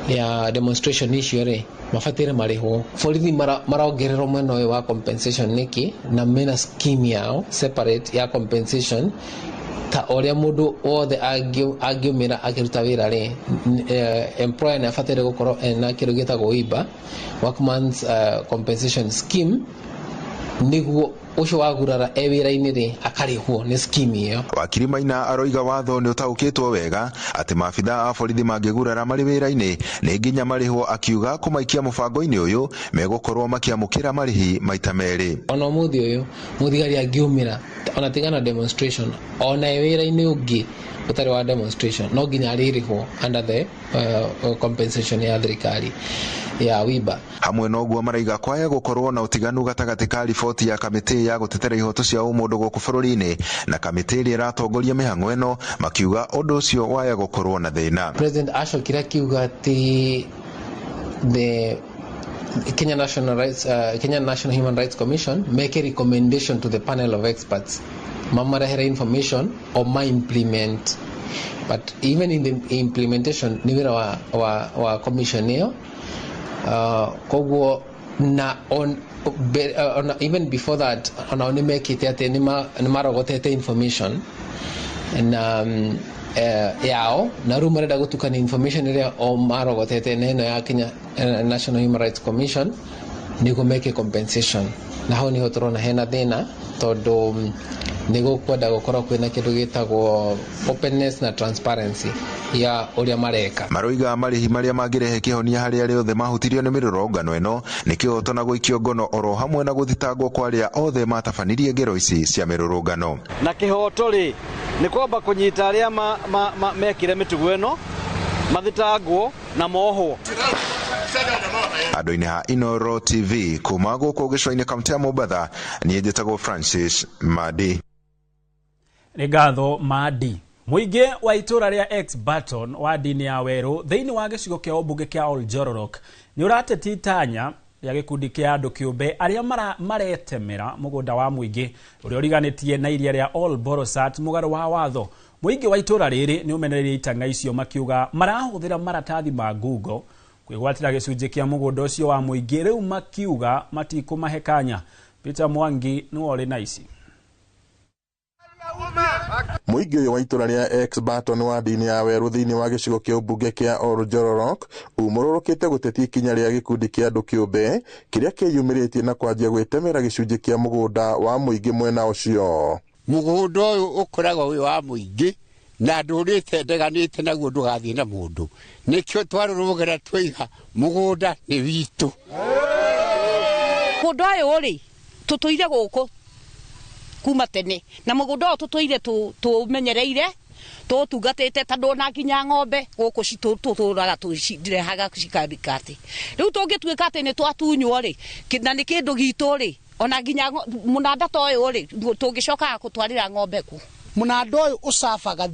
ya demonstration icio rĩ, mabatire marĩhwo. Borithi marongererwo mwena ũyũ wa compensation nĩkĩ, na mena scheme yao separate ya compensation ta ũrĩa mũndũ wothe angĩumĩra akĩruta wĩra rĩ, employer nĩ abataire gũkorwo ena kĩndũ gĩtagwo WIBA, Workman's Compensation Scheme, nĩguo ũcio wagurara e wĩra-inĩ rĩ akarĩhwo nĩ scheme ĩyo. Wakiri Maina aroiga watho nĩ ũtaũkĩtwo wega atĩ maabitha a borithi mangĩgurara marĩ wĩra-inĩ nĩ nginya marĩhwo, akiuga kũmaikia mũbango-inĩ ũyũ megũkorwo makĩamũkĩra marĩhi maita merĩ. Ona ũmũthĩ ũyũ mũthigari angĩumĩra ona tigana demonstration, ona e wĩra-inĩ ũngĩ ũtarĩ wa demonstration, no nginya arĩrĩhwo under the compensation ya thirikari ya WIBA. Hamwe na ũguo, maraiga kwaya gũkorwo na ũtiganu gatagatĩ ka riboti ya kamĩtĩ ya gũtetera ihoto cia ũmũndũ gũkũ bũrũri-inĩ na kamĩtĩ ĩrĩa ĩratongoria mĩhang'o ĩno, makiuga ũndũ ũcio waya gũkorwo na thĩna. President acokire akiuga atĩ the Kenya National Rights, Kenya National Human Rights Commission make a recommendation to the panel of experts mamarehere information or ma implement, but even in the implementation nĩ wĩra wa commission ĩyo. Koguo na on even before that onao nĩ mekĩte atĩ nĩ marogotete information na yao, na rĩu marenda gũtukania information ĩrĩa o marogotete na ĩno ya Kenya National Human Rights Commission nĩguo meke compensation. Na hau nĩho tũrona hena thĩna, tondũ nĩ gũkwenda gũkorwo kwĩna kĩndũ gĩtagwo openness na transparency ya ũrĩa mareka. Maroiga marĩhi marĩa mangĩrehe kĩhonia harĩ arĩa othe mahutirio nĩ mĩrũrũngano ĩno nĩ kĩhoto na gũikio ngono oro hamwe na gũthitangwo kwa arĩa othe matabanirie ngero ici cia mĩrũrũngano. Na kĩhoto rĩ nĩ kwamba kũnyita arĩa mekire mĩtugo ĩno, mathitangwo na mohwo. Andũ-inĩ ha Inoro TV kuma gũkũ gĩcũa-inĩ kaunti ya Mombatha, niĩ njĩtagwo Francis Madi. Nĩ ngatho Madi. Mũingĩ wa itũra rĩa Ex Barton wa ndini ya Werũ thĩinĩ wa gĩcigo kĩa ũmbunge kĩa Oljororok nĩ ũratetia itanya rĩa gĩkundi kĩa andũ kĩũmbe arĩa maretemera mũgũnda wa mũingĩ ũrĩa ũriganĩtie na iria rĩa Ol Borosat mũgarũ wa watho. Mũingĩ wa itũra rĩrĩ nĩ ũmenereirie itanga icio makiuga marahũthĩra maratathi ma Google kwĩgwatĩra gĩcunjĩ kĩa mũgũnda ũcio wa mũingĩ, rĩu makiuga matikũmahe kanya. Peter Mwangi nĩwe ũrĩ na ici. Mũingĩ ũyũ wa itũra rĩa Ex Barton wadi-inĩ ya Werũ thĩinĩ wa gĩcigo kĩa ũmbunge kĩa Oljororok umũrũrũkĩte gũtetia ikinya rĩa gĩkundi kĩa andũ kĩũmbe kĩrĩa kĩyumĩrĩtie na kwanjia gwĩtemera gĩcunjĩ kĩa mũgũnda wa mũingĩ mwena ũcio. Mũgũnda ũyũ ũkoragwo wĩ wa mũingĩ na ndũrĩte ndeganĩte naguo ndũgathiĩ na mũndũ, nĩkĩo twarũrũgera twaiga mũgũnda nĩ witũ. Mũgũnda ũyũ rĩ tũtũire gũkũ kuma tene na mũgũnda ũyũ tũtũire tũmenyereire tũtungatĩte tondũ ona nginya ng'ombe gũkũ tũtũraga tũcirehaga cikarikatĩ. Rĩu tũngĩtuĩka atĩ nĩ twatunywo rĩ na nĩ kĩndũ gitũ rĩ ona nginya mũnanda ta ũyũ rĩ tũngĩcokaga kũtwarĩra ng'ombe kũ. Mũnanda ũyũ ũcabaga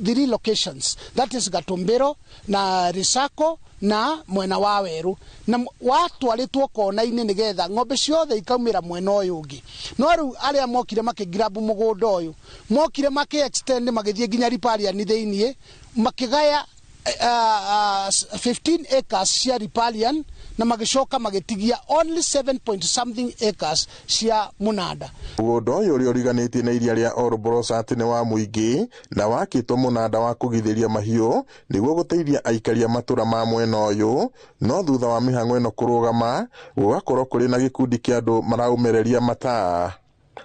three locations, that is Gatumbero na Risako na mwena wa Werũ, na watwarĩtwo kona-inĩ nĩgetha ng'ombe ciothe ikaumĩra mwena ũyũ ũngĩ. No rĩu arĩa mokire makĩgrab mũgũnda ũyũ mokire makĩ extend magĩthiĩ nginya riparian thĩiniĩ makĩgaya 15 acres cia riparian na magĩcoka magĩtigia only 7 point something acres cia mũnanda. Mũgũnda ũyũ ũrĩa ũriganĩtie na iria rĩa Olbolosat nĩ wa mũingĩ na wakĩtwo mũnanda wa kũgithĩria mahiũ nĩguo gũteithia aikari a matũra ma mwena ũyũ, no thutha wa mĩhang'o ĩno kũrũgama gũgakorwo kũrĩ na gĩkundi kĩa andũ maraumereria mataa.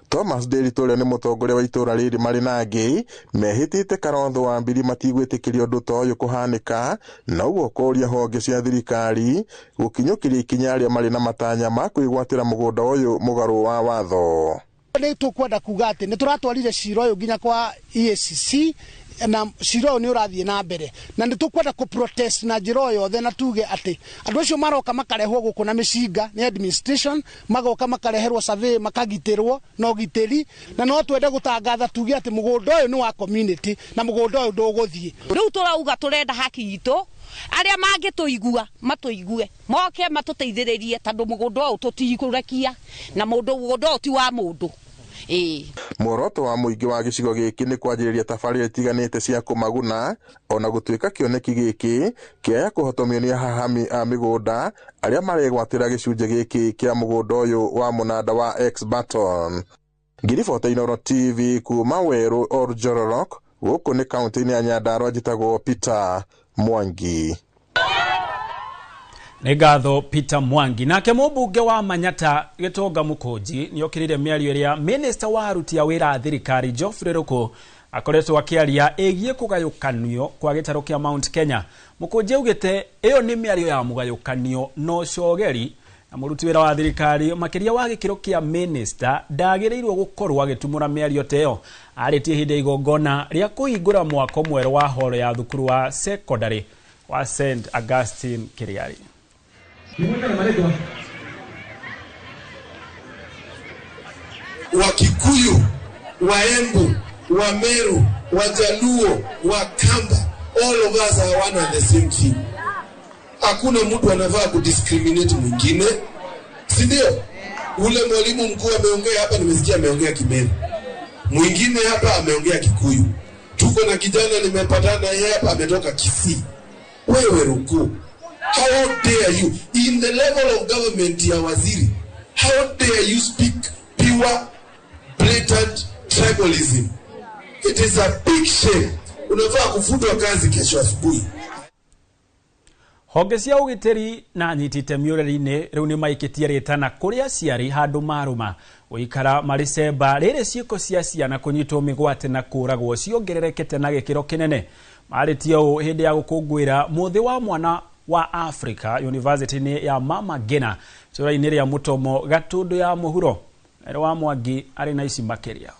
Thomas Nderitu ũrĩa nĩ mũtongoria wa itũra rĩrĩ marĩ na angĩ mehĩtĩte Kalonzo wa Mbiri matigwĩtĩkĩria ũndũ ta ũyũ kũhanĩka, na ũguo kũũria honge cia thirikari gũkinyũkĩria ikinya arĩa marĩ na matanya ma kwĩgwatĩra mũgũnda ũyũ mũgarũ wa watho. Nĩ tũkwenda kuga atĩ nĩ tũratwarire cira ũyũ nginya kwa EACC na cira ũyũ nĩ ũrathiĩ na mbere, na nĩ tũkwenda kũ protest na njĩra o yothe na tuge atĩ andũ acio maroka makarehwo gũkũ na mĩcinga nĩ administration, magoka makareherwo survey makagitĩrwo na ũgitĩri, na no twende gũtangatha tuge atĩ mũgũnda ũyũ nĩ wa community na mũgũnda ũyũ ndũgũthiĩ. Rĩu tũrauga tũrenda haki itũ, arĩa mangĩtũigua matũigue moke matũteithĩrĩrie tondũ mũgũnda ũyũ tũtikũrekia na mũgũnda ũyũ ti wa mũndũ. Muoroto wa mũingĩ wa gĩcigo gĩkĩ nĩ kwanjĩrĩria tabarĩra itiganĩte cia kũmaguna, ona gũtuĩka kĩoneki gĩkĩ kĩaya kũhotomio nĩ ahahami a mĩgũnda arĩa maregwatĩra gĩcunjĩ gĩkĩ kĩa mũgũnda ũyũ wa mũnanda wa Ex Barton. Ngiribota Inooro TV kuma Werũ Oljororok, gũkũ nĩ kaũntĩ-inĩ ya Nyandarua, njĩtagwo Peter Mwangi. Nĩ ngatho Peter Mwangi. Nake mũmbunge wa Manyata Gĩtonga Mũkũnji nĩokĩrĩire mĩario ĩrĩa minister wa aruti a wĩra a thirikari Geoffrey Ruku akoretwo akĩaria ĩgiĩ kũgayũkanio kwa gĩtarũ kĩa Mount Kenya. Mũkũnji augĩte ĩyo nĩ mĩario ya mũgayũkanio na ũcogeri, na mũruti wĩra wa thirikari makĩria wa gĩkĩro kĩa minister ndagĩrĩirwo gũkorwo agĩtumũra mĩario ta ĩyo. Arĩtie hĩndĩ ya igongona rĩa kũhingũra mwako mwerũ wa horo ya thukuru wa secondary wa St Augustine Kiriari. Wakikuyu, Waembu, Wameru, Wajaluo, Wakamba, all of us are one and the same thing. Hakuna mtu anafaa kudiscriminate mwingine, si ndio? Ule mwalimu mkuu ameongea hapa, nimesikia ameongea Kimeru, mwingine hapa ameongea Kikuyu, tuko na kijana nimepatana yeye hapa ametoka Kisii. Wewe Ruku, how dare you, in the level of government ya waziri, how dare you speak pure, blatant tribalism? It is a big shame. Unafaa kufutwa kazi kesho asubuhi. Honge cia ũgitĩri na anyiti itemi ũreri-inĩ rĩu nĩ maikĩtie rĩtana kũrĩ aciari handũ marũma gũikara marĩ cemba rĩrĩ ciĩko cia ciana kũnyitwo mĩgwate na kũũragwo ciongererekete na gĩkĩro kĩnene. Marĩtie ũũ hĩndĩ ya gũkũngũĩra mũthĩ wa mwana wa Africa University-inĩ ya Mama Ngina itũũra-inĩ rĩa Mũtomo Gatũndũ ya Mũhuro. Erĩ wa Mwangi arĩ na ici makĩria.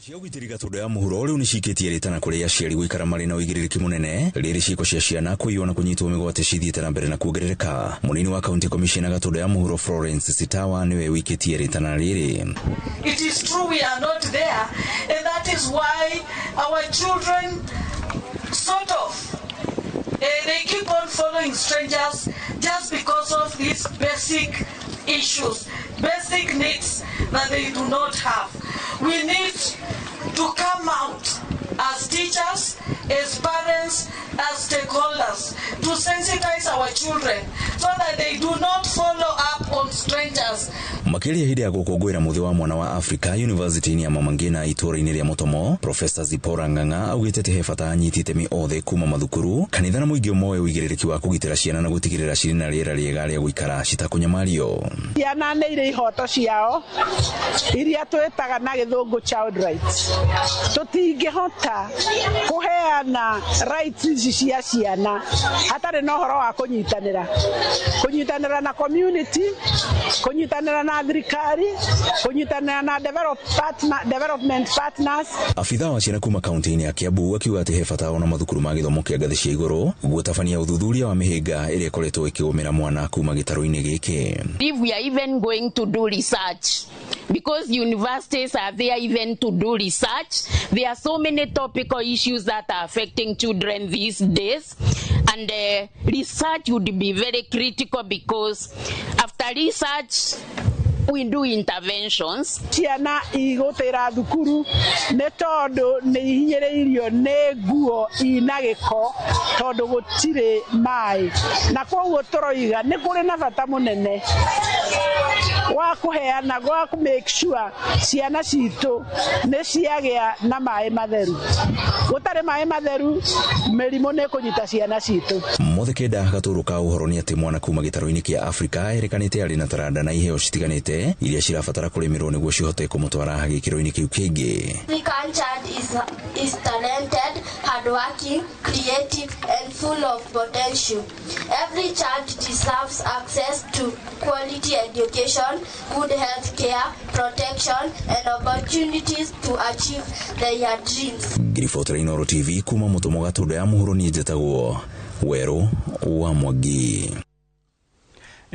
Cia ũgitĩri Gatũndũ ya Mũhuro rĩu nĩcikĩtie rĩtana kũrĩ aciari gũikara marĩ na ũigĩrĩrĩki mũnene rĩrĩ ciĩko cia ciana kũiywo na kũnyitwo mĩgwate cithiĩte na mbere na kuongerereka. Mũnini wa County Commissioner Gatũndũ ya Mũhuro Florence Sitawa nĩwe wikĩtie rĩtana rĩrĩ. It is true we are not there, and that is why our children sort of they keep on following strangers just because of these basic issues, basic needs that they do not have. We need to come out as teachers, as parents, as stakeholders, to sensitize our children so that they do not follow up on strangers. Makĩria hĩndĩ ya gũkũngũĩra mũthĩ wa mwana wa Afrika University-inĩ ya Mama Ngina itũũra-inĩ rĩa Mũtomo, Professor Zipporah Ng'ang'a augĩte atĩ he bata anyiti itemi othe kuma mathukuru, kanitha na mũingĩ moe ũigĩrĩrĩki wa kũgitĩra ciana na gũtigĩrĩra cirĩ na rĩera rĩega rĩa gũikara citakũnyamario. Ciana nĩ irĩ ihoto ciao iria twĩtaga na gĩthũngũ child rights. Tũtingĩhota kũheana rights ici cia ciana hatarĩ na ũhoro wa kũnyitanĩra, kũnyitanĩra na community, kũnyitanĩra na thirikari, kũnyitanĩra na development partners. Abithaa wa ciana kuma kaunti-inĩ ya Kiambu akiuga atĩ he bata ona mathukuru ma gĩthomo kĩa ngathĩ cia igũrũ gũtabania ũthuthuria wa mĩhĩnga ĩrĩa ĩkoretwo ĩkĩgũmĩra mwana kuma gĩtarũ-inĩ gĩkĩ. If we are even going to do research, because universities are there even to do research, there are so many topical issues that are affecting children these days, and research would be very critical because after research we do interventions. Ciana igũtĩra thukuru nĩ tondũ nĩ ihinyĩrĩirio nĩ nguo ina gĩko tondũ gũtirĩ maĩ, na koguo tũroiga nĩ kũrĩ na bata mũnene wa kũheana gwa kũ make sure ciana citũ nĩ ciagĩa na maĩ matheru. Gũtarĩ maĩ matheru mĩrimũ nĩ ĩkũnyita ciana citũ. Mothe kenda gatũrũ ka ũhoro nĩ atĩ mwana kuma gĩtarũ-inĩ kĩa Afrika erĩkanĩte arĩ na taranda na iheo citiganĩte iria cirabatara kũrĩmĩrwo nĩguo cihote kũmũtwara gĩkĩro-inĩ kĩu kĩngĩ. African child is talented, hardworking, creative and full of potential. Every child deserves access to quality education, good health care, protection and opportunities to achieve their dreams. Ngiribotera Inooro TV kuma Mũtomo Gatunda ya mũhuro niĩ njĩtagwo Werũ wa Mwangi.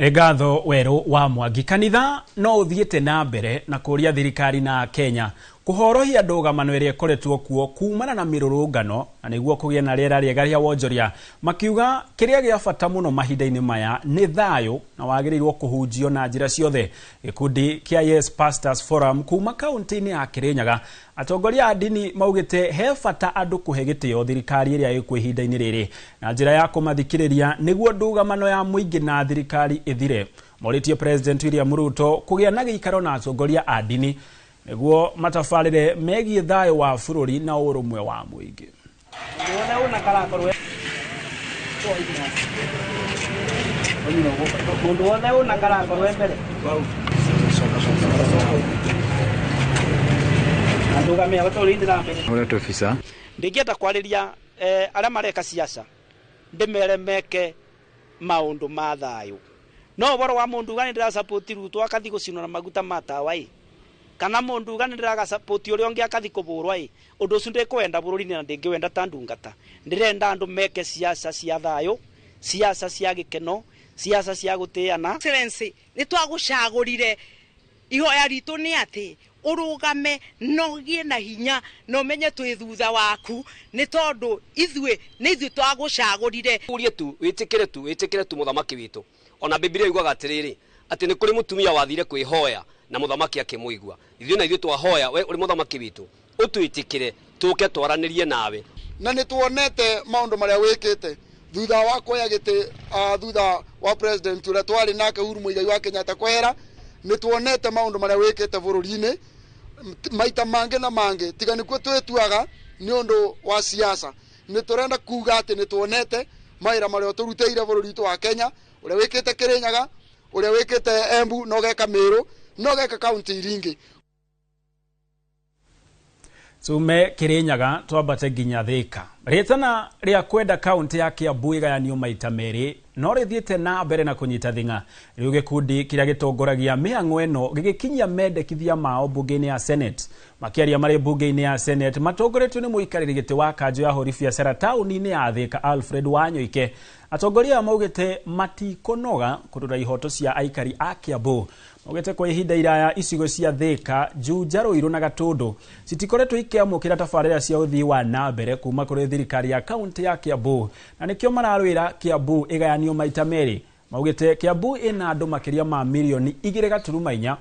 Ngatho Werũ wa Mwangi. Kanitha no ũthiĩte na mbere na kũria thirikari na Kenya kũhorohia ndũgamano ĩrĩa ĩkoretwo kuo kumana na mĩrũrũngano na nĩguo kũgĩe na rĩera rĩega rĩa wonjoria, makiuga kĩrĩa gĩa bata mũno mahinda-inĩ maya nĩ thayũ na wagĩrĩirwo kũhunjio na njĩra ciothe. Gĩkundi kĩa Yes Pastors Forum kuma kaunti-inĩ ya Kirinyaga, atongoria a ndini maugĩte he bata andũ kũhe gĩtĩo thirikari ĩrĩa ĩkuo ihinda-inĩ rĩrĩ na njĩra ya kũmathikĩrĩria nĩguo ndũgamano ya mũingĩ na thirikari ĩthire. Morĩtie President William Ruto kũgĩa na gĩikaro na atongoria a ndini nĩguo matabarĩre megiĩ thayũ wa bũrũri na ũrũmwe wa mũingĩ. Ndingĩenda kwarĩria arĩa mareka siasa ndĩmere meke maũndũ ma thayũ, no ũhoro wa mũndũ uga nĩ ndĩrasupport Ruto akathi gũcinwo na maguta ma tawa ĩ, kana mũndũ uga nĩ ndĩragasupport ũrĩa ũngĩ akathi kũbũrwa ĩ, ũndũ ũcio ndĩkwenda bũrũri-inĩ na ndĩngĩwenda ta ndungata. Ndĩrenda andũ meke siasa cia thayũ, siasa cia gĩkeno, siasa cia gũtĩana. Excellency, nĩ twagũcagũrire ihoya ritũ nĩ atĩ ũrũgame na ũgĩe na hinya na ũmenye twĩ thutha waku nĩ tondũ ithuĩ nĩ ithuĩ twagũcagũrire. Ũrie tu wĩtĩkĩre tu mũthamaki witũ. Ona Biblia yugaga atĩrĩrĩ atĩ nĩ kũrĩ mũtumia wathire kwĩhoya na mũthamaki akĩmũigua. Ithuĩ na ithuĩ twahoya we ũrĩ mũthamaki witũ ũtwĩtĩkĩre tũke twaranĩrie nawe. Na nĩ tuonete maũndũ marĩa wĩkĩte thutha wa kuoya gĩtĩ, thutha wa president ũrĩa twarĩ nake Uhuru Muigai wa Kenyatta kwehera, nĩ tuonete maũndũ marĩa wĩkĩte bũrũri-inĩ maita mangĩ na mangĩ, tiga nĩkuo twĩtuaga nĩ ũndũ wa siasa. Nĩ tũrenda kuga atĩ nĩ tuonete mawĩra marĩa ũtũrutĩire bũrũri witũ wa Kenya, ũrĩa wĩkĩte Kirinyaga, ũrĩa wĩkĩte Embu, na ũgeka Meru, na ũgeka kaunti iria. Tume Kirinyaga twambate nginya Thika. Rĩtana rĩa kwenda kaunti ya Kiambu ĩgayanio maita merĩ no rĩthiĩte na mbere na kũnyita thing'a. Rĩu gĩkundi kĩrĩa gĩtongoragia mĩhang'o ĩno gĩgĩkinyia mendekithia mao mbunge-inĩ ya Senate. Makĩaria marĩ mbunge-inĩ ya Senate matongoretio nĩ mũikarĩri gĩtĩ wa kanjũ ya hũri biacara taũni-inĩ ya Thika Alfred Wanyoike. Atongoria maugĩte matikũnoga kũrora ihoto cia aikari a Kiambu. Maugĩte kwa ihinda iraya icigo cia Thika, Juja, Ruiru na Gatundu citikoretwo ikĩamũkĩra tabarĩra cia ũthii wa na mbere kuma kũrĩ thirikari ya kaunti ya Kiambu, na nĩkĩo mararwĩra Kiambu ĩgayanio maita merĩ. Maugĩte Kiambu ĩna andũ makĩria ma mirioni 2.4,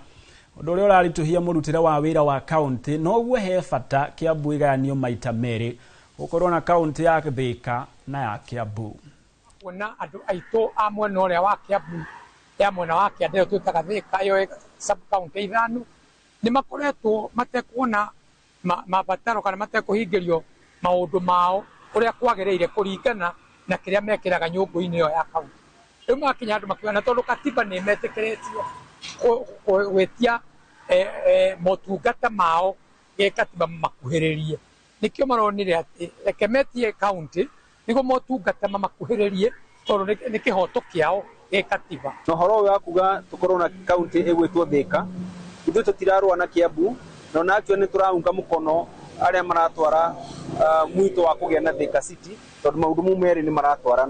ũndũ ũrĩa ũraritũhia mũrutĩre wa wĩra wa kaunti, noguo he bata Kiambu ĩgayanio maita merĩ gũkorwo na kaunti ya Thika na ya Kiambu. Kuona andũ aitũ a mwena ũrĩa wa Kiambu ya mwena wa kĩanda ĩyo twĩtaga Thika ĩyo Sub county ithano nĩ makoretwo matekuona mabataro kana matekũhingĩrio maũndũ mao ũrĩa kwagĩrĩire kũringana na kĩrĩa mekĩraga nyũngũ-inĩ ĩyo ya kaunti. Rĩu makinya andũ makiuga na tondũ katiba nĩ metĩkĩrĩtio gwĩtia motungata mao gĩkatiba makuhĩrĩrie, nĩkĩo maronire atĩ reke metie kaunti nĩguo motungata mamakuhĩrĩrie tondũ nĩ kĩhoto kĩao gĩkatiba. Na ũhoro ũyũ wa kuga tũkorwo na kaunti ĩgwĩtwo Thika, ithuĩ tũtirarũa na Kiambu, na ona actually nĩ tũraunga mũkono arĩa maratwara mwito wa kũgĩa na Thika City, tondũ maũndũ mau merĩ nĩ maratwarana.